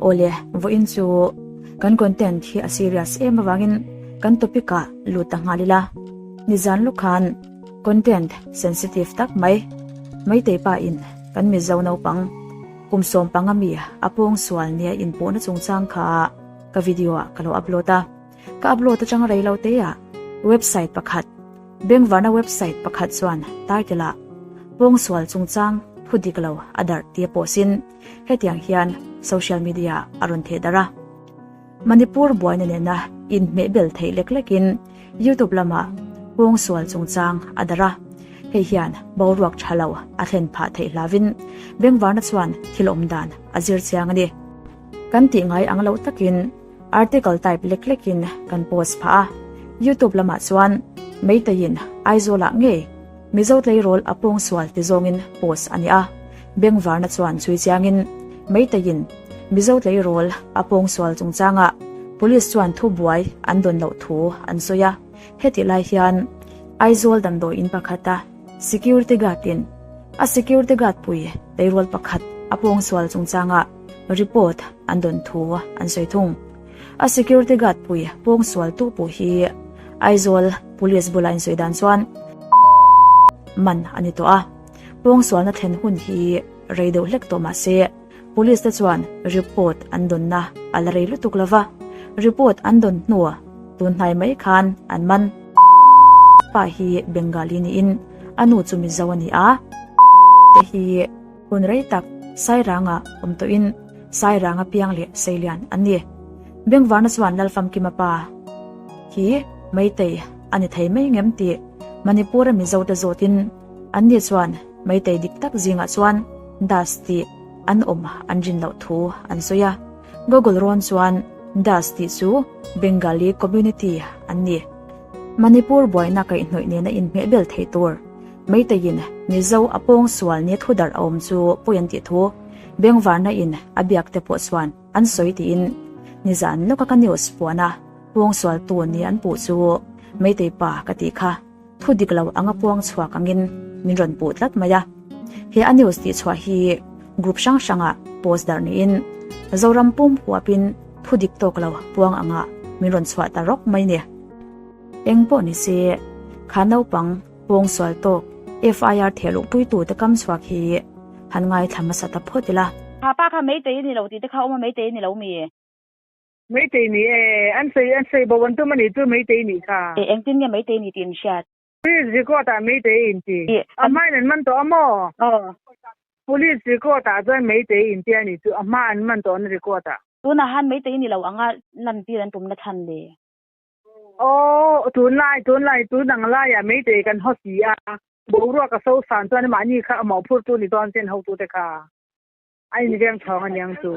Awle, vawiin chu kan content hi a serious em avangin kan topic ah lut ta nghal ila. Nizan lawk khan content sensitive tak mai Meitei pa in kan Mizo naupang kum 15 mi a pawngsual nia inpawhna chungchang kha ka video ah ka lo upload a. Ka upload atang rei lo te ah website pakhat Bengvarna website pakhat chuan title ah pawngsual chungchang thu dik lo a darh tia pawhsin hetiang hian social media a rawn theh darh a. Manipur buaina nena inhmehbel theih lek lekin YouTube lamah pawngsual chungchang a darh a, hei hian boruak tha lo a thlen phah theih hlauhin Bengvarna chuan thil awm dan a zir chiang a ni. Kan tih ngai ang loh takin article type lek lekin kan post phah a, YouTube lamah chuan Meiteiin Aizawlah ngei Mizo tleirawl a pawngsual ti zawngin post a ni a, Bengvarna chuan chhui chiangin Meiteiin Mizo tleirawl a pawngsual chungchangah Police chuan thubuai an dawn loh thu an sawi a, hetih lai hian Aizawl damdawiin pakhata Security Guard in a Security Guard pui tleirawl pakhat a pawngsual chungchangah report an dawn thu an sawi thung. A Security Guard pui pawngsual tu pawh hi Aizawl Police bula insawi dan chuan man a ni tawh a, pawngsualna thlen hun hi rei deuh hlek tawh mahse Police te chuan report an dawnna a la rei lutuk lova, report an dawn hnu tun hnai mai khan an man. Pa hi Bengali niin a nu chu Mizo a ni a, te hi hun rei tak Sairanga awm tawhin Sairanga piang leh Seilian an ni. Bengvarna chuan Lalfamkima pa hi Meitei a ni thei mai ngem tih Manipur-a Mizote zawtin an ni chuan Meitei dik tak zingah chuan Das tih an awm an rin loh thu an sawi a. Google rawn chuan Das tih chu Bengali community an ni. Manipur buaina kaihhnawih nena inhmehbel thei tur Meiteiin Mizo a pawngsual nia thudarh a awm chu pawi an tih thu Bengvarna in a biak te pawh chuan an sawi tiin nizan lawka ka news puana pawngsual tu ni an puh chu Meitei pa ka tih kha thu dik lo anga puang chhuak angin min rawn puh tlat mai a. He a news tih chhuah hi group hrang hrangah post darh niin Zoram pum huapin thu dik tawk lo puang anga min rawn chhuah ta rawk mai ni. Eng pawh ni se kha naupang Pawngsual tawk FIR thehluh puitute kam chhuak hi han ngaithla hmasa ta phawt ila. Kha pa kha Meitei a ni lo tih te kha awm a, Meitei a ni lo mi? Meitei ni e, an sawi an sawi bo an tum a nih chu Meitei nih kha. E, engtin nge Meitei ni tih an hriat? Police record ah Meitei in ti. A hmain an man tawh a maw? Aw. Police record ah chuan Meitei in ti a nih chu, a hma an man tawh na record ah. Tunah han Meitei ni lo anga lantir an tumna chhan le? Aw, tunlai, tunlai, tun ang laiah Meitei kan haw si a, boruak a so san chuan mahni kha a mawhphurtu ni dawn chen hotute kha a inveng chhawng a niang chu.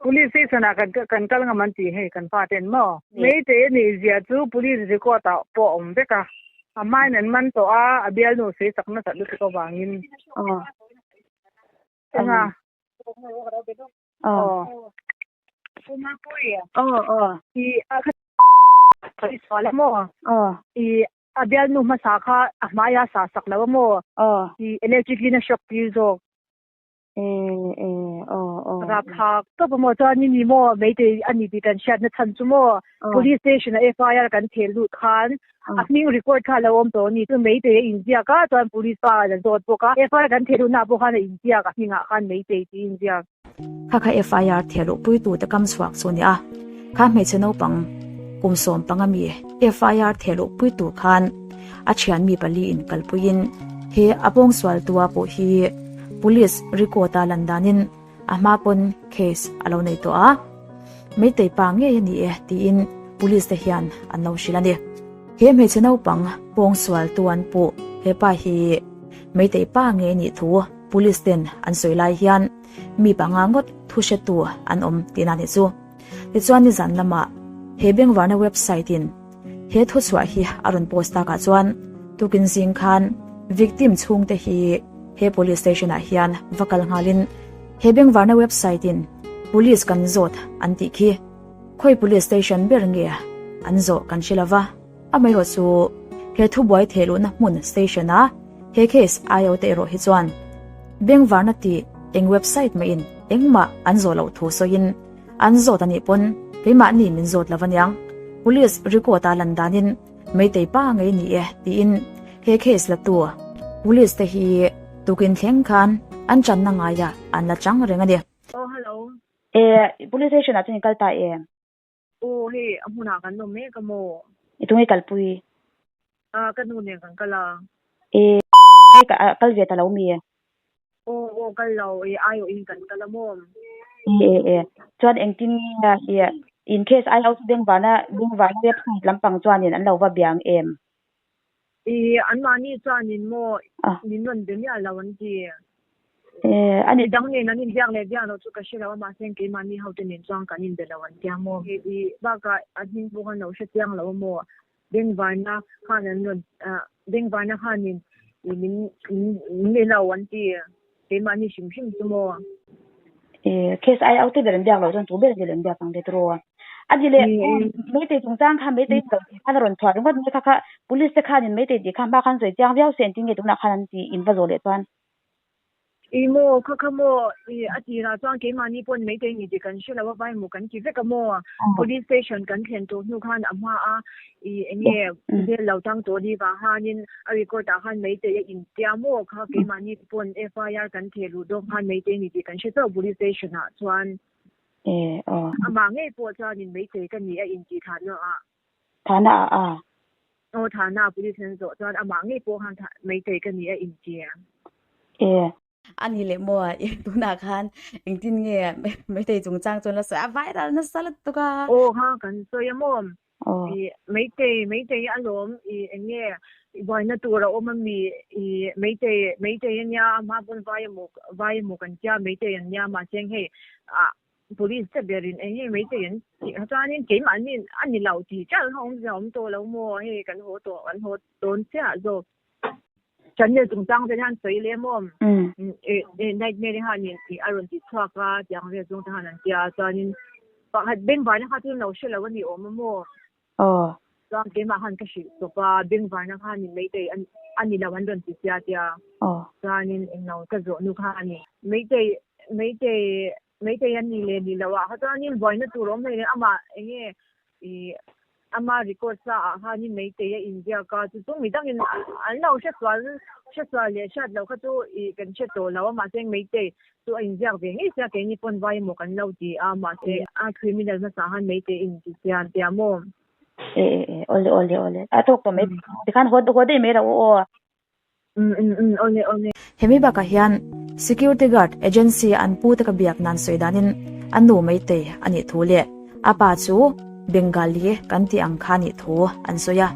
Police station ah kan kan kal ngam an ti hei kan pa ten maw. Meitei a nih zia chu police record ah pawh a awm vek a, a hmain an man tawh a, a bialnu sawi chak nasat lutuk avangin. Aw. Enga? Aw. Aw aw. I a kha i sual a maw? Aw. I a bialnu hmasa kha a hmaia sa sak lo a maw? Aw. I electric in a shock tir zawk. E e aw aw. Rapthlak tawp a maw? Chuan i ni maw meitei a ni tih kan hriatna chhan chu maw? Police station a FIR kan thel lut khan A hming record kha a lo awm tawh a ni. Chu Meitei a inziak a, chuan police pa an zawt bawk a. FIR kan theh luhna pawh khan a inziak, a hmingah khan Meitei tih a inziak. Kha kha FIR theh luhpuitute kam chhuak chu a ni a. Kha hmeichhe naupang kum 15 mi FIR theh luhpuitu khan a thian mi pali in kalpuiin he a pawngsual tua pawh hi police record a lan danin A hma pawn case a lo nei tawh a, Meitei pa ngei a ni e tiin police te hian an lo hrilh a ni. He hmeichhe naupang pawngsual tu an puh he pa hi Meitei pa ngei nih thu police ten an sawi lai hian mi panga ngawt thu hretu an awm tihna a nih chu. Tichuan nizan lamah he Bengvarna website in he thuchhuah hi a rawn post takah chuan tukin zing khan victim chhungte hi he police station ah hian va kal nghalin he Bengvarna website in police kan zawt an tih khi khawi police station ber nge an zawh kan hre lova amaherawh chu he thubuai thehluhna hmun station a he case ai te erawh hi chuan Bengvarna tih eng website mah in. engmah an zawh loh thu sawiin an zawt a nih pawn keimahni min zawt lo aniang, police record a lan danin Meitei pa ngei ni e tiin he case la tu police te hi tukin thleng khan an channa ngaiah an la chang reng a ni. Aw hello. E police station ah chuan i kal ta em? Aw hei a hmunah kan awm mek a maw? I tunge kalpui? A ka nu nen kan kal a. E kal ve ta lo mi? Aw aw kal lo e aiawh in kan kal a maw? E e e chuan engtin nge i in case ai ho chu bengvana bengvana website lampang chuanin an lo va biang em? I anmahni chuanin maw min rawn be miah lo an ti. E ani. Midang nen an inbiak leh biak loh chu ka hre lo a mahse keimahni hote nen chuan kan inbe lo an tia maw? I bakah a hming pawh khan lo hre chiang lo a maw? Bengvarna khan an rawn Bengvarna khanin i min min be lo an ti keimahni hrim hrim chu maw? E case ai au te ber an biak loh chuan tu ber an biak ang le tiraw? A ni leh Meitei chungchang kha Meitei lo tih khan a rawn chhuah ringawt mai kha kha police te khanin Meitei tih kha hma khan sawi chiang viau se engtin nge tunah khan an ti in va zawh leh chuan. I maw, kha kha maw, i a tirah chuan keimahni pawn Meitei ni tih kan hre lo a, vai maw kan ti vek a maw? Police station kan thlen tawh hnu khan a hma a, i enge jail lo tang tawh ni vang khanin a record ah khan Meitei a intia maw kha keimahni pawn FIR kan theh luh dawk khan Meitei ni tih kan hre chauh police station ah chuan. Amah ngei pawh chuanin Meitei ka ni a intih thahna ah. Thahna ah a. Aw thahna ah police an zawh chuan amah ngei pawh khan thah Meitei ka ni a intia. E. A ni leh maw i tunah khan engtin nge Meitei chungchang chuan la sawi a viral nasa lutuk a. Aw kha kan sawi a maw i Meitei Meitei alawm i eng nge i buaina tur a awm ami i Meitei Meitei ania a hma pawn vai emaw vai emaw kan tia Meitei an nia mahse hei ah Police te berin eng nge Meitei an tih kha chuanin keimahni a ni lo tih ṭalh kha awmzia awm tawh lo maw hei kan haw tawh kan haw dawn chiah zawk. Channel chungchang te hian sawi leh maw nightmare hianin ih a rawn ti chhuak a tiang vel zawng te khan an tia chuanin pakhat bengvarna kha chu lo hre lo a ni awm a maw. Chuan keimah khan ka hrilh tawp a bengvarna khanin Meitei a ni lo an rawn ti sia tia chuanin englo ka zawh nu kha a ni Meitei Meitei Meitei an ni leh ni lo ah kha chuanin buaina tur awm hlei amah enge ih ama record sa ah khanin Meitei a inziak a chu chu midangin an lo hre sual hre sual leh hriat loh kha chu ih kan hre tawh lo a mahse Meitei chu a inziak ve ngei sia keini pawn vai emaw kan lo ti a mahse a criminal hmasa khan Meitei in ti sia an tia maw? E e e awle awle awle a tawk tawh mai tikhan haw haw daih mai rauh aw. Um um um awle awle. Hemi bakah hian Security Guard Agency an pu te ka biak nan sawi danin a nu Meitei a nih thu leh a pa chu Bengali kan tih ang kha nih thu an sawi a.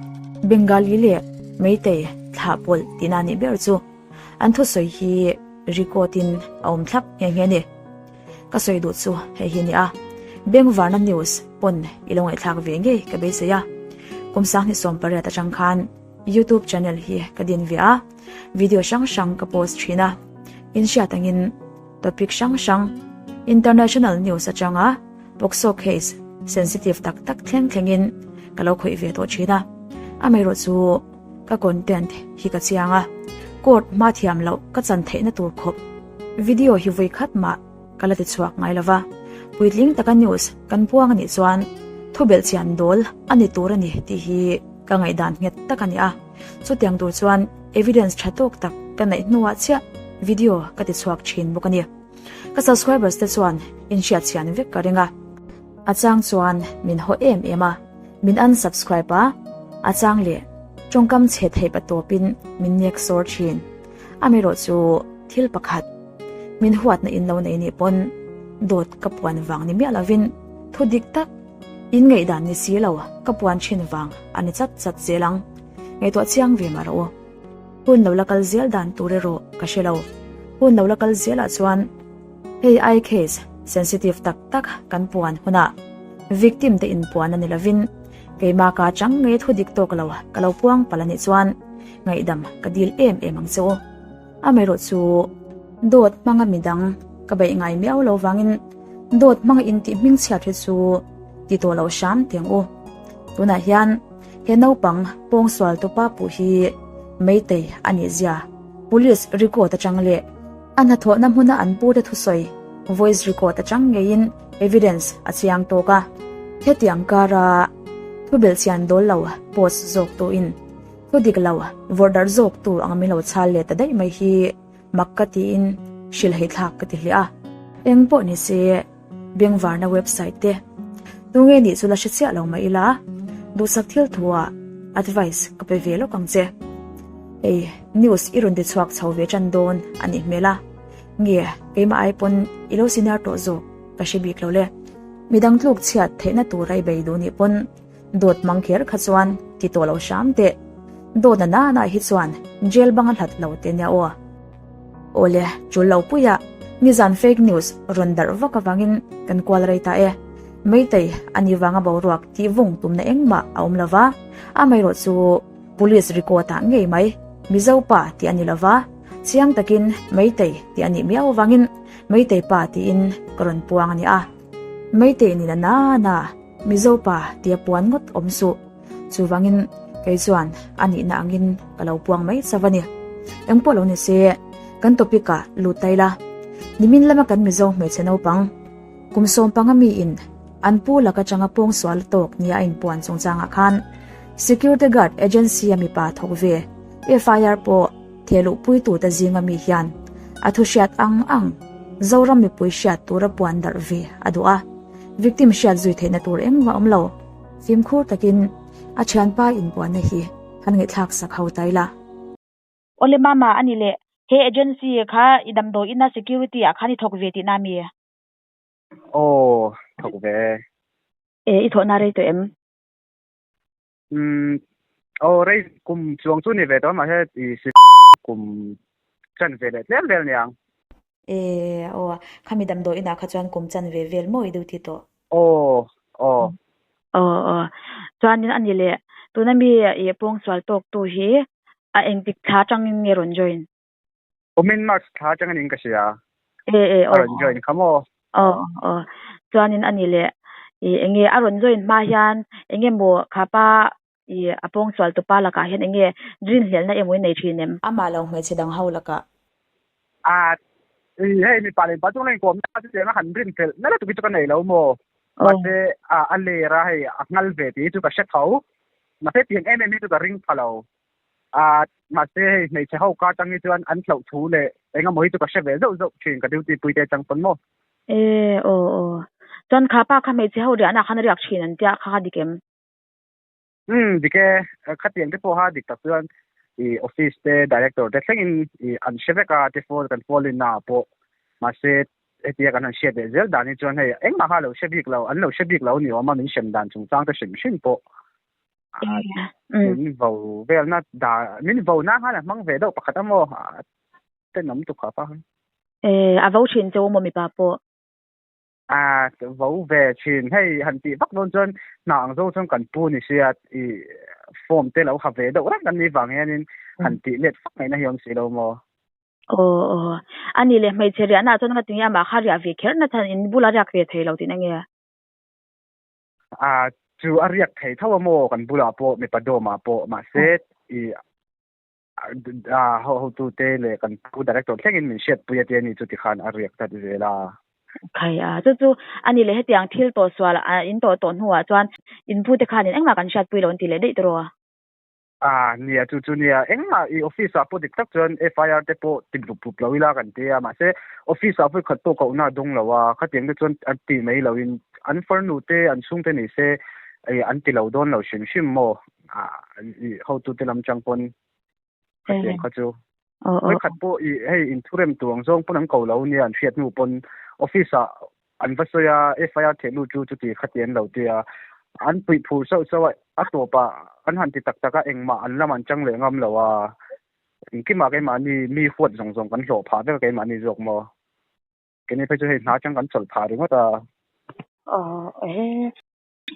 Bengali leh Meitei thlah pawlh tihna nih ber chu an thusawi hi record in a awm thlap nghe nghe a ni. Ka sawi duh chu hei hi a ni a, Bengvarna News pawn i lo ngaihthlak ve ngei ka beisei a. Kum 2018 atang khan YouTube channel hi ka din ve a, video hrang hrang ka post thin a, in hriat angin topic hrang hrang international news atanga POCSO case sensitive tak tak thleng thlengin ka lo khawih ve tawh thin a, amaherawh chu ka content hi ka chiang a, court hma thiam loh ka chan theihna tur khawp video hi vawi khat mah ka la ti chhuak ngai lova, puitling taka news kan puang anih chuan thubelh chian dawl a ni tur a ni tih hi ka ngaihdan nghet tak a ni a, chutiang tur chuan evidence tha tawk tak ka neih hnuah chiah video ka ti chhuak thin bawk a ni. Ka subscribers te chuan inhriat chhian vek ka ring a, a chang chuan min haw em em a, min unsubscribe a, a chang leh tawngkam chhe theih patawpin min nek sawr thin. Amaherawh chu thil pakhat, min huatna in lo nei nih pawn dawt ka puan vang ni miah lovin thu dik tak in ngaihdan ni si lo ka puan thin vang a ni chat chat zel ang. Ngaihtuah chiang ve mah rawh u. Hun lo la kal zel dan tur erawh ka hre lo. Hun lo la kal zelah chuan hei ai case sensitive tak tak kan puan hunah victim te inpuan a ni lovin keimah ka chang ngei thu dik tawk lo ka lo puang palh a nih chuan ngaihdam ka dil em em ang che u. Amaherawh chu dawt hmanga midang ka beih ngai miau lo vangin dawt hmanga intih hmingchhiat hi chu ti tawh loh hram tiang u. Tunah hian he naupang pawngsual tupa puh hi Meitei a nih zia Police record atang leh a hnathawhna hmuna an pute thusawi. voice record atang ngeiin evidence a chiang tawk a. Hetiang kara thu belhchian dawl lo post zawk tuin thu dik lo vawrh darh zawk tu anga min lo chhal leh ta daih mai hi mak ka tiin hrilhhei thlak ka ti hle a. Eng pawh ni se bengvarna website te tunge nih chu la hre chiah lo mah ila duhsak thil thuah advice ka pe ve lawk ang che. Hei news i rawn ti chhuak chho ve tan dawn a nih hmel a, nge keimah ai pawn i lo senior tawh zawk ka hre bik lo le. Midang tluk chhiat theihna tura i bei duh nih pawn dawt mang kher kha chuan ti tawh lo hram teh. Dawt na nana hi chuan jail bang a hlat lo te nia aw. Awle, tul lo puia nizan fake news rawn darh vak avangin kan kual rei ta e. Meitei a ni vanga boruak tih vung tumna engmah a awm lova, amaherawh chu police record ah ngei mai Mizo pa tih a ni lova, chiang takin Meitei tih a nih miau avangin Meitei pa tiin ka rawn puang a ni a. Meitei ni na nana Mizo pa tia puan ngawt awm suh. Chuvangin kei chuan a nihna angin ka lo puang mai chauh a ni. Engpawh lo ni se, kan topic ah lut ta ila. Nimin lama kan Mizo hmeichhe naupang kum sawmpanga miin an pu lak atanga pawngsual tawk nia a inpuan chungchangah khan Security Guard Agency a mipa thawk ve FIR pawh thehluhpuitute zinga mi hian a thu hriat ang ang Zoram mipui hriat tura puan darh ve a duh a, victim hriat zui theihna tur engmah awm lo. Fimkhur takin a thianpa inpuanna hi han ngaihthlak sak ho ta ila. Awle mama a ni leh, he agency kha i damdawi ina security ah khan i thawk ve tihna mi? Aw, thawk ve. E, i thawhna rei tawh em? Umm, aw rei kum chuang chu ni ve tawh mahse i kum chan ve leh tlem vel niang. E, aw, khami damdawi inah kha chuan kum chan ve vel maw i duty tawh? Aw, aw. Aw, aw. Chuanin a ni leh, tuna mi i pawngsual tawk tu hi a engtik thla atangin nge rawn join? Kumin March thla atangin in ka hria. E, e, aw. A rawn join kha maw? Aw, aw. Chuanin a ni leh, i enge a rawn join hma hian enge maw khapa i a pawngsual tupa lakah hian enge rinhlelhna emaw i nei thin em? Amah lo hmeichhe dang ho lakah. A, i hei mipa leh mipa chung la inkawmna chu tiang a han rinhlelh na lutuk hi chu ka nei lo maw? Mahse a a ler a hei a nghal ve tih hi chu ka hre tho. Mahse tiang em em hi chu ka ring pha lo. A, mahse hei hmeichhe ho kar tang hi chuan an hlauh thu leh eng emaw hi chu ka hre ve zauh zauh thin ka duty pui te atang pawn maw? E, aw aw. Chuan kha pa kha hmeichhe ho riahna ah khan a riak thin an tia kha kha dik em? Umm dik e, khatiang te pawha dik tak chuan i office te director te thlengin i an hre vek a te phone kan phone in naah pawh mahse hetia kan han hriat leh zel dan hi chuan hei engmah kha a lo hre bik lo an lo hre bik lo ni awm a min hrem dan chungchang te hrim hrim pawh min vo velna da min vo na khan a hmang ve deuh pakhat a maw tenawm tuk kha pa. E a vo thin cheu maw mipa pawh? A vo ve thin. Hei han tih vak dawn chuan hna ang zo chuan kan pu ni sia i form te lo ha ve deuh reng kan nih vang hianin han tih let fak ngaihna hi awm si lo maw? Aw aw. A nih leh hmeichhe riahna ah chuan ka ti nge amah kha riah ve kher na chhan in bula riak ve thei lo tihna nge? A chu a riak thei tho a maw kan bulah pawh mipa dawm ah pawh mahse i A hotute leh kan pu director thlengin min hriatpui a tia ni chu tikhan a riak tlat zel a. Khai a, chu chu a ni leh hetiang thil tawh sual a in tawh tawh hnuah chuan in pute khanin engmah kan hriatpui lo an ti leh daih tawh rawh. A nia chu chu nia engmah i office ah pawh dik tak chuan FIR te pawh ti rup rup lo ila kan ti a mahse office ah vawi khat pawh kohna a dawng lo a khatiang te chuan an ti mai lo in an farnu te an chhungte ni se an ti lo dawn lo hrim hrim maw. Hotute lam chang pawn khatiang kha chu vawi khat pawh i hei inthurem tur ang zawng pawn an ko lo nia an hriat hnu pawn office ah an va sawi a FIR theh lut chu chuti khati an lo tia an puih phur sauh sauh a a tawpah an han ti tak tak a engmah an lam an chang leh ngam lo a engkimah keimahni mi huat zawng zawng kan hlawh phah vek a keimahni zawk maw. Keini phei chu hei hna chang kan chawlh phah ringawt a. Aw e.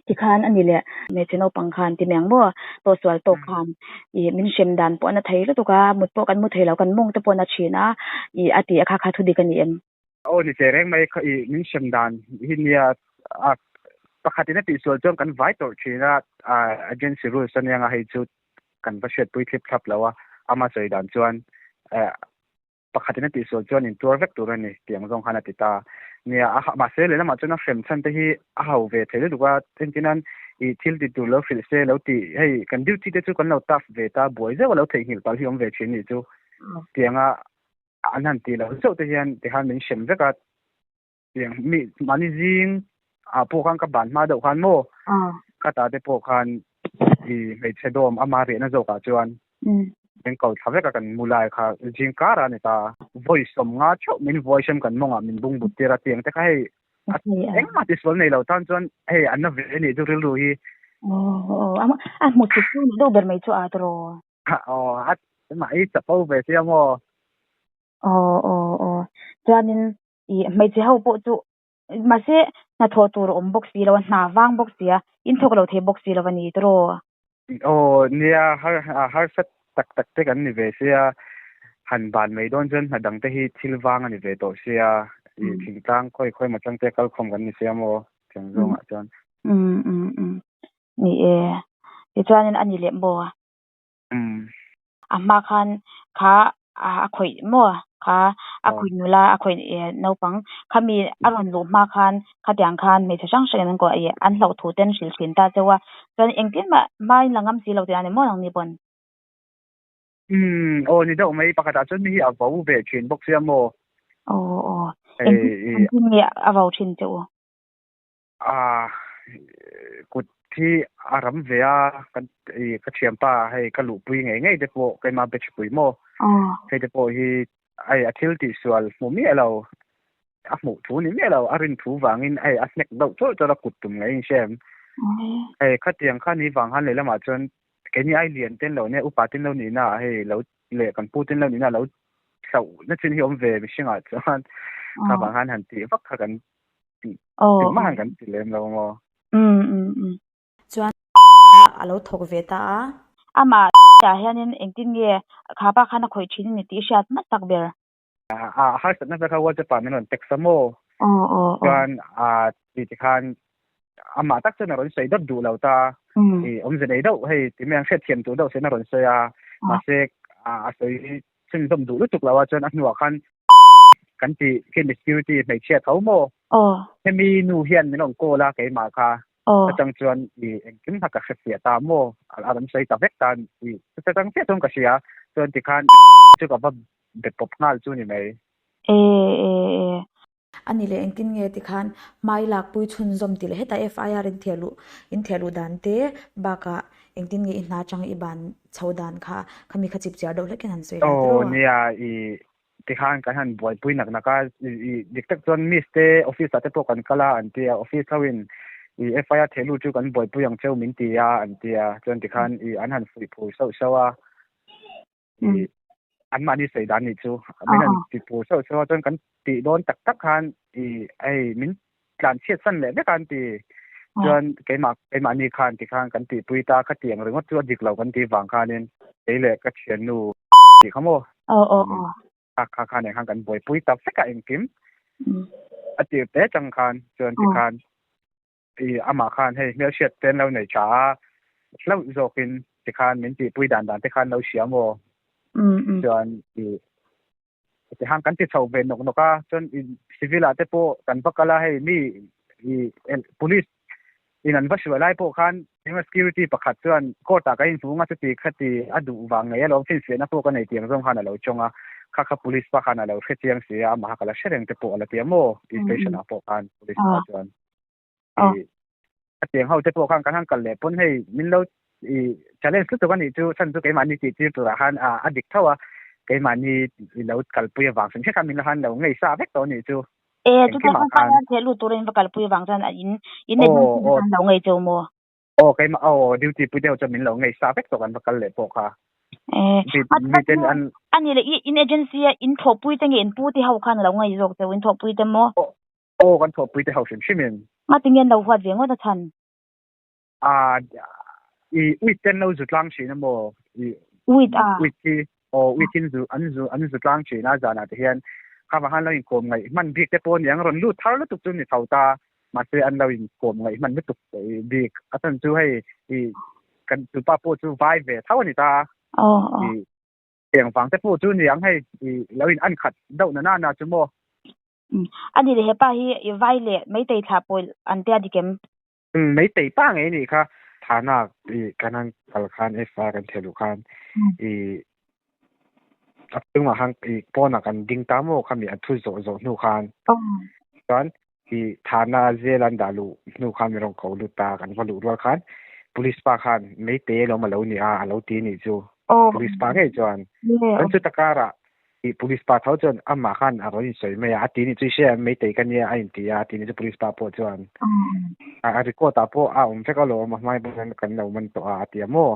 Tikhan a ni leh hmeichhe naupang khan ti mai ang maw tawhsual tawk khan ih min hrem dan pawh a na thei lutuk a, mut pawh kan mu thei lo kan mawng te pawh a na thin a ih a ti a kha kha thu dik a ni em? Aw ni che reng mai kha ih min hrem dan hi nia a pakhat in a tihsual chuan kan vai tawrh thin a agency rules ania nga hei chu kan va hriatpui thlip thlap lo a ama sawi dan chuan eh. Pakhatin a tihsual chuan intuar vek tur a ni tih ang zawng khan a ti ta. Nia, a mahse lehlamah chuan a hrem chhan te hi a ho ve thei lutuk a, engtinan i thil ti tur lo hrilh se lo tih, hei kan duty te chu kan lo tough ve ta, buai zeuh a lo theihnghilh palh hi awm ve thin nih chu. Tianga an han tih loh zeuh te hian tikhan min hrem vek a, tiang mi mahni zing ah pawh khan ka ban hma deuh khan maw ka ta te pawh khan i hmeichhe dawm ama riahna zawkah chuan min ko thla vek a kan mu lai kha zing kar a ni ta vawi 50 theuh min vawi hrem kan mawngah min bung but tir a tiang te kha hei engmah tisual nei lo tan chuan hei an na ve anih chu rilru hi a hmu chut chu ni deuh ber mai chu a tawh aw a mah i chapo ve sia maw aw aw aw chuanin I hmeichhe ho pawh chu mahse hnathawh tur a awm bawk si lo a, hna vang bawk si a, in thawk lo thei bawk si lo a ni tawh. Aw nia har harsa tak tak te kan ni ve sia, han ban mai dawn chuan hna dang te hi thil vang a ni ve tawh sia, i thingtlang khawi khawi machang te kal khawm kan ni sia maw thiang zawngah chuan. Um um um ni e, tichuanin a ni leh maw? A hma khan kha a khawih maw kha a khawih nula a khawih naupang khami a rawn luh hma khan khatiang khan hmeichhe hrang hrang in an kuah ih an hlauh thu ten hrilh thin ta cheu a chuan engtin mah hma in la ngam si lo tih a ni maw nang ni pawn. Umm aw ni deuh mai pakhatah chuan mi hi a vo ve thin bawk sia maw. Aw aw engtin nge a vo thin che u? A kut hi a ram ve a, kan i ka thianpa hei ka luhpui ngei ngei te pawh keimah batch pui maw hei te pawh hi hei a thil tihsual hmu miah lo a hmuh thu ni miah lo a rin thu vangin hei a hnek deuh chawlh chawlh a kut tum ngei in hre em hei khatiang kha ni vang khan lehlamah chuan keini ai lian ten lo nia upa ten lo nihna ah hei lo leh kan pu ten lo nihna lo hlauh na chin hi awm ve mihringah chuan kha vang khan han tih vak kha kan Engmah han kan ti lem lo maw? Um um um. Chuan kha a lo thawk ve ta a. Amah ah hianin engtin nge kha pa khan a khawih thin a ni tih i hriat hma tak ber. A harsatna ber kha WhatsApp ah min rawn text a maw? Aw aw aw. Chuan a ti tikhan amah tak chuan a rawn sawi deuh duh lo ta. I awmze nei deuh hei ti mai ang hriatthiam tur deuh sen a rawn sawi a. Mahse a sawi chhunzawm duh lutuk lo a chuan a hnuah khan kan ti khi mi security hmeichhia tho maw hemi nu hian min rawn call a keimah kha atang chuan i engkim kha ka hre fiah ta maw a rawn sawi ta vek ta i chutang chiah chuan ka hria chuan tikhan chu ka va be pawp nghal chu ni mai. E e e A ni leh engtin nge tikhan hmai lakpui chhunzawm tih leh hetah FIR in theh luh in theh luh dan te bakah engtin nge i hna atang i ban chho dan kha khami kha chip chiar deuh hlekin han sawi la tiraw? Aw nia i tikhan kan han buaipui nak nak a i dik tak chuan miss te office ah te pawh kan kal a an ti a office ho in i FIR theh luh chu kan buaipui ang cheu min ti a an ti a chuan tikhan i an han fuih phur sauh sauh a i anmahni sawi dan nih chu min han ti pur sauh sauh a chuan kan tih dawn tak tak khan i hei min tlan chhiat san leh vek a an ti chuan keimah keimahni khan ti khan kan tihpui ta kha tiang ringawt chu a dik lo kan tih vang khanin kei leh ka thiannu tih kha maw kha kha kha nen khan kan buaipui ta vek a engkim a tir te chang khan chuan ti khan I amah khan hei hmelhriat te an lo nei tha a, hlauh zawkin tikhan min tihpui dan dan te khan lo hria maw? Chuan i tikhan kan ti chho ve nawk nawk a, chuan i civil ah te pawh kan va kal a, hei mi i police in an va hruai lai pawh khan engemaw security pakhat chuan court ah kan inhmu anga chuti khati a duh vang ngei alawm finfiahna pawh ka nei tiang zawng khan a lo chawng a, kha kha police pa khan a lo hre chiang si a, amah kha ka la hre reng te pawh a la ti a maw station ah pawh khan police pa chuan. A tiang ho te pawh khan kan han kal leh pawn hei min lo i challenge lutuk a nih chu chhan chu keimahni tih tir turah khan a dik tho a keimahni i lo kalpui avang hrim hrim khan min lo han lo ngei sa vek tawh a nih chu. E chuta khan fire theh lut turin va kalpui avang chuan in in agency te khan lo ngei cheu maw? Aw keimah aw duty pui deuh chuan min lo ngei sa vek tawh kan va kal leh pawh kha. E mi ten an ani leh i in agency a in thawhpui te nge in pu te ho khan a lo ngei zawk cheu in thawhpui te maw? Aw kan thawhpui te ho hrim hrim in. Ngati nge an lo huat ve ngawt a chhan? Ah i uit ten lo zu tlang thin a maw? I Uit a? Uit hi aw uit in zu an zu an zu tlang thin a zanah te hian kha vang han lo inkawm ngaih hman bik te pawh aniang rawn lut thar lutuk chu ni tho ta mahse an lo inkawm ngaih hman lutuk bik a chhan chu hei i kan tupa pawh chu vai ve tho a ni ta. Aw aw. I Tiang vang te pawh chu niang hei i lo in an khat deuh na nana chu maw. A ni leh hepa hi i vai leh Meitei thlah pawh an tia dik em? Meitei pa ngei nih kha. Thana i kan han kal khan FIR kan theh luh khan i a chungah khan i pawnah kan ding ta maw khami a thu zawh zawh hnu khan chuan i Thana zel an dah luh hnu khan min rawn ko lut ta kan va luh rual khan police pa khan Meitei alawm a lo ni a a lo ti nih chu police pa ngei chuan chuan chuta karah I police pa tho chuan amah khan a rawn insawi mai a, a ti nih chu i hria em Meitei ka nia a inti a, a ti nih chu police pa pawh chuan a record ah pawh a awm vek alawm a hmai bulah hian kan lo man tawh a a ti a maw?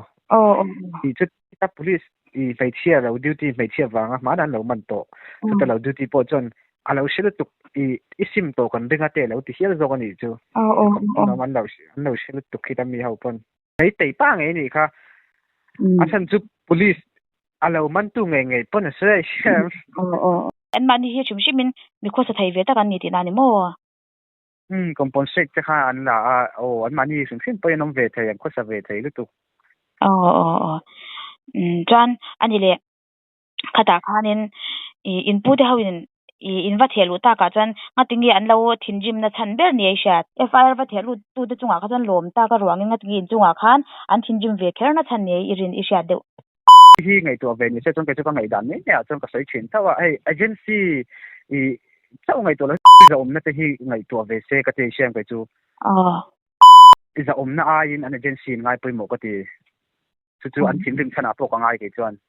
Tih chu ta police i hmeichhia lo duty hmeichhia vanga hmanah an lo man tawh chuta lo duty pawh chuan a lo hre lutuk i i sim tawh kan ring a te a lo ti hial zawk a nih chu an lo an lo hre lutuk khi ta mi ho pawn. Meitei pa ngei nih kha a chhan chu police A lo mantu ngei ngei pawn a sawi hriam. Aw aw. Anmahni hi hrim hrimin mi khawsa thei ve tak an ni tihna a ni maw? Umm compensate te kha an la a, aw anmahni hrim hrim pawhin an awm ve thei, an khawsa ve thei lutuk. Aw aw aw. Umm chuan a ni leh khatah khanin ih in pute ho in ih in va theh luh takah chuan ngatinge an lo thinrimna chhan ber ni a i hriat? FIR va theh lut tute chungah kha chuan lawm tak a ruangin ngatinge in chungah khan an thinrim ve kherna chhan ni a i rin i hriat deuh? Hi ngaihtuah ve ni se chuan kei chu ka ngaihdan mai mai ah chuan ka sawi thin tho a, hei agency i chauh ngaihtuah lo hi zahawmna te hi ngaihtuah ve se ka ti hriam kei chu. Zahawmna aiin an agency in ngai pawimawh ka ti. Chu chu an thinrim chhan ah pawh ka ngai kei chuan.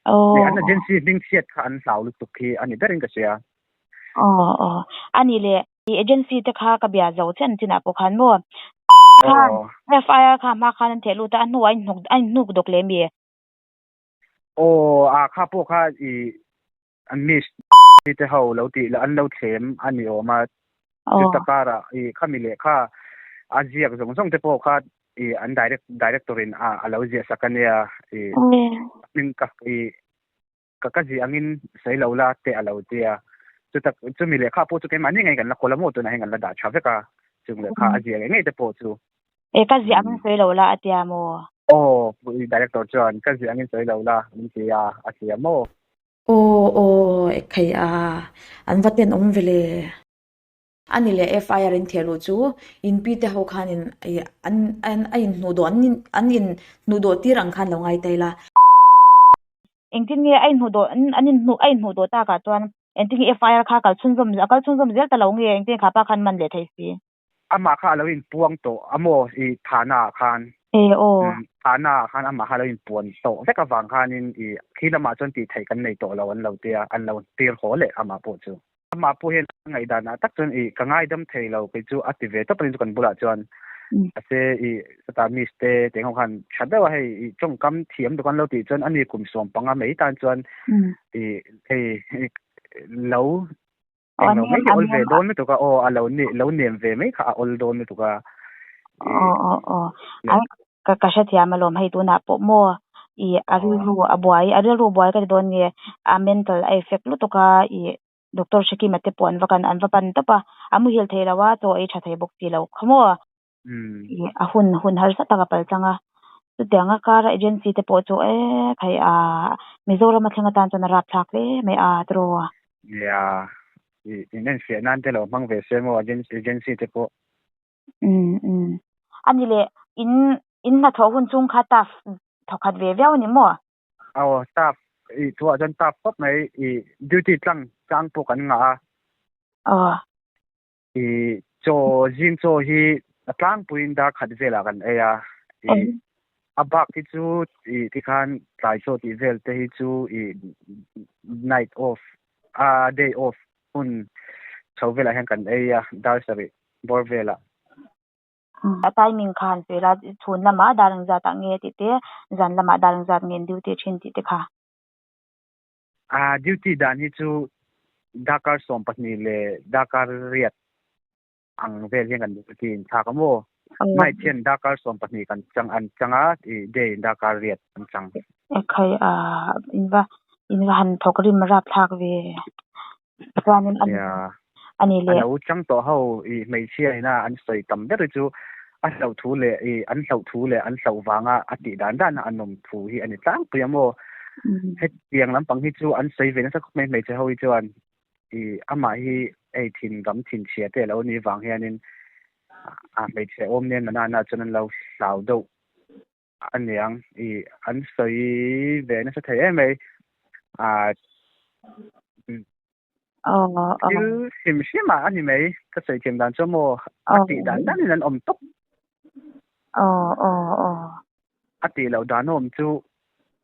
An agency hming chhiat kha an hlau lutuk hi a ni berin ka hria. Aw aw a ni le i agency te kha ka bia zo chen chinah pawh khan maw khan FIR kha hma khan an theh lut a a hnuah a inhnuk a inhnuk dawk leh mi? Aw a kha pawh kha i an miss te ho lo tih an lo thlem a ni awm a chuta karah i khami lehkha a ziak zawng zawng te pawh kha i an direct director in a a lo ziah sak a nia i hming ka i Ka ka zih angin sawi lo la te a lo ti a. Chutak chumi lehkha pawh chu keimahni ngei kan la kawl a maw tunah hian kan la dah tha vek a, chung lehkha a ziah ngei ngei te pawh chu. E ka ziah angin sawi lo la a tia maw? Aw, director chuan ka ziah angin sawi lo la min ti a, a ti a maw? Aw aw, ekhei a, an va tenawm ve le. A ni leh FIR in theh luh chu in pi te ho khan in an an a in hnuh dawh an an in hnuh dawh tir ang khan lo ngai ta ila. Engtin nge a in hnuh dawh an in hnuh a in hnuh dawh takah chuan engtin nge FIR kha kal chhunzawm a kal chhunzawm zel ta lo nge engtin nge kha pa khan man leh thei si. Amah kha a lo in puang tawh a maw i thana ah khan. E aw. Thana ah khan amah kha a lo in puan tawh vek avang khanin i khi lamah chuan tih theih kan nei tawh lo an lo tia an lo tir haw leh amah pawh chu. Amah pawh hian a ngaihdan ah tak chuan ih ka ngaidam thei lo kei chu a ti ve tawp a ni chu kan bulah chuan mahse ih chutah miss te teng ho khan tha deuh a hei ih tawngkam thiam dawk an lo tih chuan ani kum 15 mai tan chuan ih hei lo englo mai hi a awl ve dawn lutuk a aw a lo lo nem ve mai kha a awl dawn lutuk a. Aw aw aw Ka ka hrethiam alawm hei tunah pawh maw ih a rilru a buai a rilru buai ka ti dawn nge a mental a effect lutuk a ih doctor Hrekima te pawh an va kan an va pan tawp a a muhil thei lo a chaw ei tha thei bawk si lo kha maw ih a hun hun harsa tak a pal tlang a chutiang a car agency te pawh chu e khai a Mizoram a thleng atan chuan a rapthlak hle mai a tiraw. Nia ih in enfiah nan te lo hmang ve se maw agency te pawh. Umm umm. A ni leh, in in hnathawh hun chung kha staff thawkhat ve viau a ni maw? Aw, staff i thuah chuan staff khawp mai, i duty tlang tlang pawh kan ngah a. Aw. I chaw zing chaw hi a tlangpuiin dar khat velah kan ei a, i a bak hi chu i tikhan tlai chaw tih vel te hi chu i night off a day off hun chho velah hian kan ei a, dar sarih bawr velah. A timing kha han sawi la, chhun lamah dar engzat ah nge tih te, zan lamah dar engzat nge an duty thin tih te kha. A duty dan hi chu darkar 12 leh darkar riat ang vel hian kan duty in thlak a maw? Night hian darkar 12 kan chang an chang a, day in darkar riat an chang. Ekhai a in va in va han thawk rim rap thlak ve. Chuanin a a ni leh. A lo chang tawh ho i hmeichhia ina an sawi tam ber hi chu a hlauh thu leh i an hlauh thu leh an hlauh vanga a tih dan dan a an awm thu hi a ni tlangpui a maw? Hetiang lampang hi chu an sawi ve nasa khawp mai hmeichhe ho hi chuan i amah hi hei thin ram thin chhia te a lo nih vang hianin a hmeichhe awm nen manana chuan an lo hlau deuh a niang i an sawi ve nasa thei em mai a thil hrim hrim ah a ni mai ka sawi thiam dan chu maw a tih dan dan in an awm tawp a tih loh dan awm chu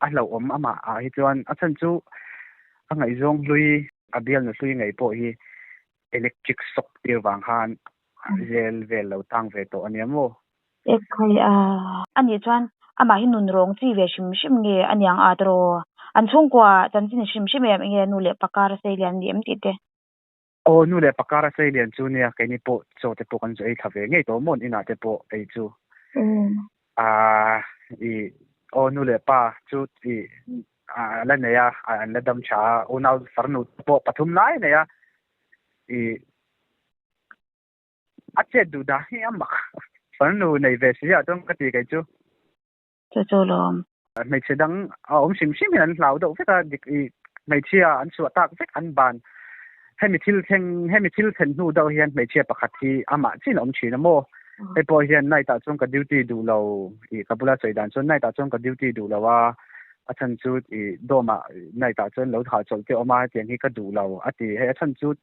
a hlauhawm amah ah hi chuan a chhan chu a ngaihzawng hlui a bialnu hlui ngei pawh hi electric shock tir vang khan zel vel lo tang ve tawh a nia maw. Ekhai a. Anih chuan amah hi nun rawng chi ve hrim hrim nge a niang a tawraw? An chhungkua chanchin hrim hrim em enge nu leh pakar a sei lian ni em tih te? Aw nu leh pakar a sei lian chu nia keini pawh chaw te pawh kan zu ei thla ve ngei tawh mawn inah te pawh ei chu. Aaa i aw nu leh pa chu i a la nei a an la dam tha a unau farnu te pawh pathum lai a nei a i A chet duh dah hi a mak. Farnu nei ve si ah chuan ka ti kei chu. Chu chu lawm. Hmeichhe dang a awm hrim hrim hian an hlau deuh vek a, dik i hmeichhia an chhuah tak vek an ban. Hemi thil thleng hemi thil thlen hnu deuh hian hmeichhia pakhat hi amah chiin a awm thin a maw. Hei pawh hian night ah chuan ka duty duh lo i ka bula sawi dan chuan night ah chuan ka duty duh lo a, a chhan chu i dawm ah night ah chuan lo thah chawlh te awm a hetiang hi ka duh lo a ti. Hei a chhan chu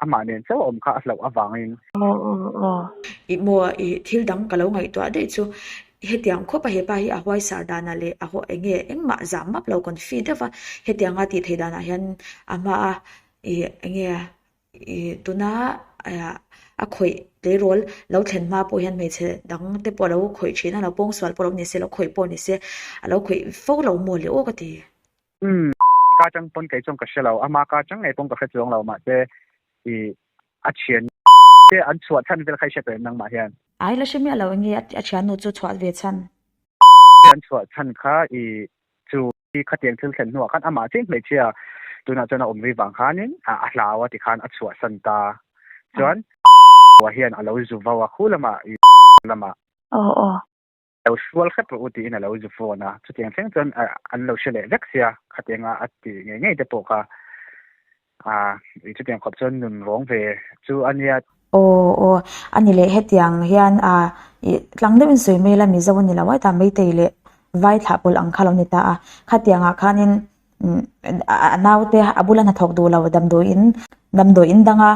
Amah nen chauh a awm kha a hlauh avangin. Aw aw aw. Ih maw ih thil dang ka lo ngaihtuah daih chu hetiang khawp a hepa hi a huaisar danah leh a haw eng nge engmah zam map lo confi deuh va hetianga tih theih danah hian a hma a ih eng nge ih tuna a khawih tleirawl lo thlen hma pawh hian hmeichhe dang te pawh a lo khawih thin a lo pawngsual pawh lo ni se lo khawih pawh ni se a lo khawih fo lo maw le aw ka ti. Umm ka chang pawn kei chuan ka hre lo, ama ka chang ngei pawn ka hre chuang lo mahse i a thian te an chhuah chhan vel kha i hre tawh em nangmah hian? Ai la hre miah lo enge a thiannu chu chhuah ve chhan? An chhuah chhan kha i chu i khatiang thil thlen hnuah khan amah chiah hmeichhia tunah chuan a awm rih vang khanin a hlau a tikhan a chhuah san ta chuan hian a lo zu vo a khu lamah i lamah. Aw aw. Lo hrual hrep rawh u tiin a lo zu phone a, chutiang thleng chuan an lo hre leh vek sia, khatianga a ti ngei ngei te pawh kha ah chutiang khawp chuan nun rawng ve chu a nia. Aw aw, a ni leh hetiang hian ah ih tlang deuhin sawi mai ila Mizo a ni lo a, tah Meitei leh Vai thlah pawlh ang kha lo ni ta a, khatiangah khanin A naute a bula hnathawk duh lo damdawiin damdawiin danga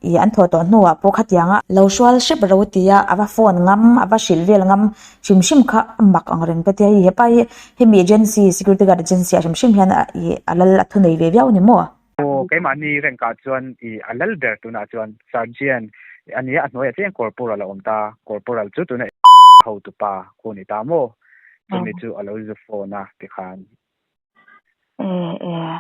ih an thawh tawh hnuah pawh khatianga lo hrual hrep ro tia a va phone ngam a va hrilh vel ngam hrim hrim kha a mak ang reng ka tia hei hepa hi hemi agency security guard agency ah hrim hrim hian ih a lal a thunei ve viau a ni maw? Aw keimahni rank ah chuan ih a lal ber tunah chuan sergeant a nia a hnuaiah chiah corporal a awm ta corporal chu tuna hotupa khu a ni ta maw chumi chu a lo zu phone a tikhan. Eh eh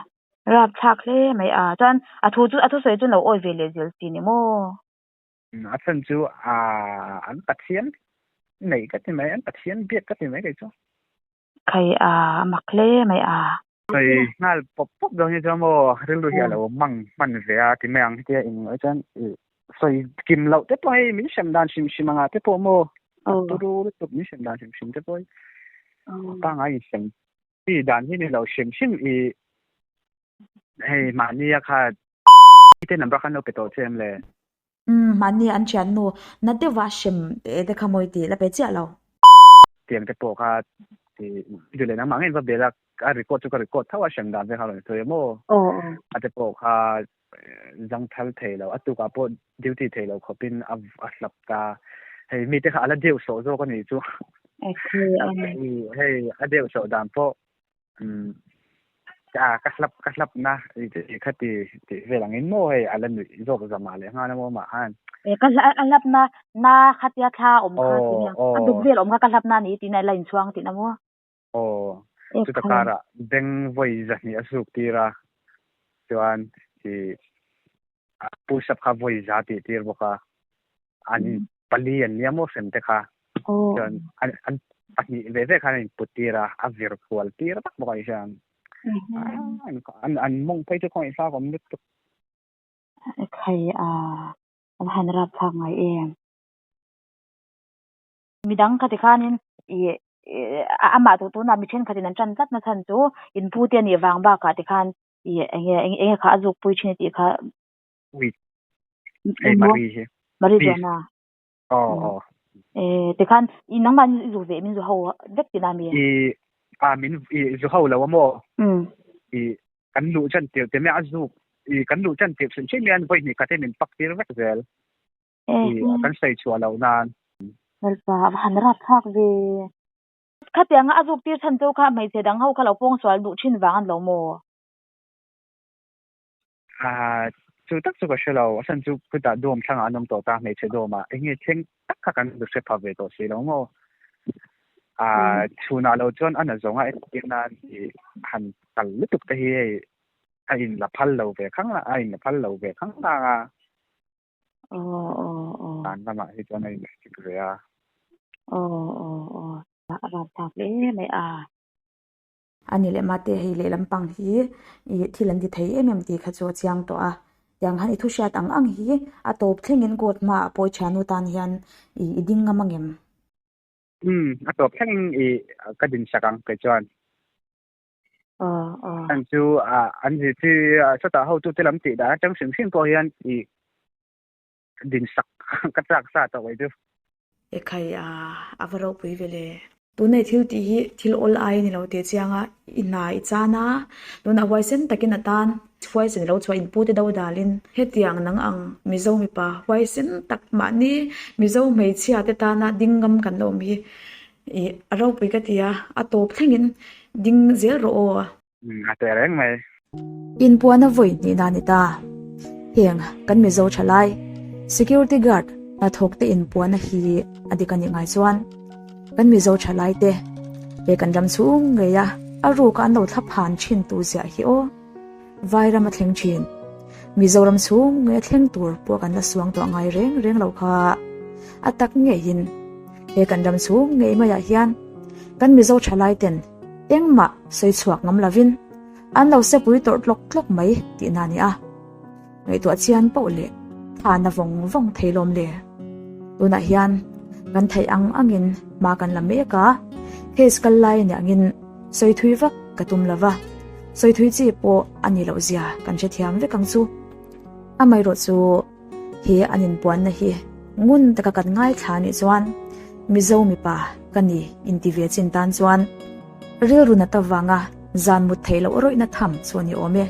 rap thlak hle mai a chuan a thu chu a thusawi chu lo awi ve leh zel si ni maw? A chhan chu a an Pathian neih ka ti mai an Pathian biak ka ti mai kei chu. Khai a a mak hle mai a. Sawi nghal pawp pawp dawn hi chuan maw rilru hi a lo mang hman ve a ti mai ang hetia eng ai chuan sawi kim loh te pawh hei min hrem dan hrim hrim anga te pawh maw a turu lutuk min hrem dan hrim hrim te pawh hi pangngai inhrem Chi dan hi ni lo hrim hrim i hei mahni a kha te number khan lo pe tawh che em le? Umm mahni an thian nu na deuh a hrem te kha mawi tih la pe chiah lo. Tiang te pawh kha ti duh leh nangmah ngei va bel a a record chu ka record tho a hrem dan ve kha rawn sawi a maw? A te pawh kha zang thal thei lo a tukah pawh duty thei lo khawpin a a hlap ta hei mite kha a la deuh sawh zawk a nih chu hei a deuh sawh dan pawh um a ka hlap ka hlap na kha ti ti vel angin maw hei a la nuih zawk zama leh nghal a maw mah khan e ka a hlap na na khatia thla awm kha ti nia a duk vel awm kha ka hlap na ni tiin a la inchhuang tihna maw Aw, chuta karah beng vawi zahnih a suk tir a, chuan i push up kha vawi za tih tir bawk a, an pali an nia maw hrem te kha, chuan an pahnih ve ve khan an input tir a, a vir kual tir vak bawk a ni hian. An mawng phei chu khawngaih hlak awm lutuk. Khai a, an han rapthlak ngai em. Midang kha tikhanin i Amah duh tunah mi thenkhatin an tan tlat na chhan chu in pu te a nih vang bakah tikhan i enge enge kha a zukpui thin a tih kha. Ui hei Marie hi. Marie Joanna. Aw aw. Eh tikhan i nangmah i zu ve min zu ho vek tina mi. I a min i zu ho lo a maw? I kan luh chan tirh te mai a zuk i kan luh chan tirh hrim hrim hian vawi hnih khat hi min pak tir vek zel. I kan sawi chhuah loh nan. Lalpa a va han rapthlak ve. Khatianga a zuk tir chhan chu kha hmeichhe dang ho kha lo pawngsual duh thin vang a ni lo maw? Chu tak chu ka hre lo, a chhan chu khutah dawm thlangah an awm tawh ta, hmeichhe dawmah eng nge thleng tak kha kan hre pha ve tawh si lo maw? Chhunah lo chuan a na zawnga entir nan i han kal lutuk te hi hei a in la phal lo ve khang a, a in la phal lo ve khang lang a. Tan lamah hi chuan a in stick ve a. A rapthlak hle mai a. A ni leh mate hei lehlam pang hi i thil an ti thei em em tih kha chu a chiang tawh a. Tiang han i thu hriat ang ang hi a tawp thlengin court hmaah pawi thianu tan hian i i ding ngam angem? Umm a tawp thlengin i ka din sak ang kei chuan. An chu an zirtir sawtah hotute lam tih dan atang hrim hrim pawh hian i din sak ka chak sa tawh mai chu. Ekhai a, a va ropui ve le. Tunei thil tih hi thil awl ai a ni lo tih chiang a, i hna i chan a, tunah huaisen takin a tan huaisen lo chhuah inpute do dalin hetiang nang ang Mizo mipa huaisen tak mahni Mizo hmeichhia te tana ding ngam kan la awm hi i a ropui ka ti a, a tawp thlengin ding zel rawh aw. A teh reng mai. Inpuahna vawi hnihna a ni ta. Heng kan Mizo thalai Security Guard hnathawk te inpuahna hi a dik a nih ngai chuan kan Mizo thalai te he kan ram chhung ngei a a ruk a an lo thla phan thin tu ziah hi aw. Vairam a thleng thin. Mizoram chhung ngei a thleng tur pawh kan la suang tawh ngai reng reng lo kha a tak ngeiin he kan ram chhung ngei maiah hian kan Mizo thalai ten Engmah sawi chhuak ngam lovin an lo sepui tawrh tlawk tlawk mai tihna a ni a. Ngaihtuah chian poh leh thana vawng vawng thei lawm le. Tunah hian kan theih ang angin hma kan la mek a, case kal lai nia angin sawi thui vak ka tum lo va, sawi thui chi pawh a ni loh zia kan hrethiam vek ang chu. Amaherawh chu he an inpuanna hi ngun taka kan ngaithla anih chuan Mizo mipa ka ni inti ve chin tan chuan rilru nat avanga zan mut theih loh rawihna tham chu a ni awm e.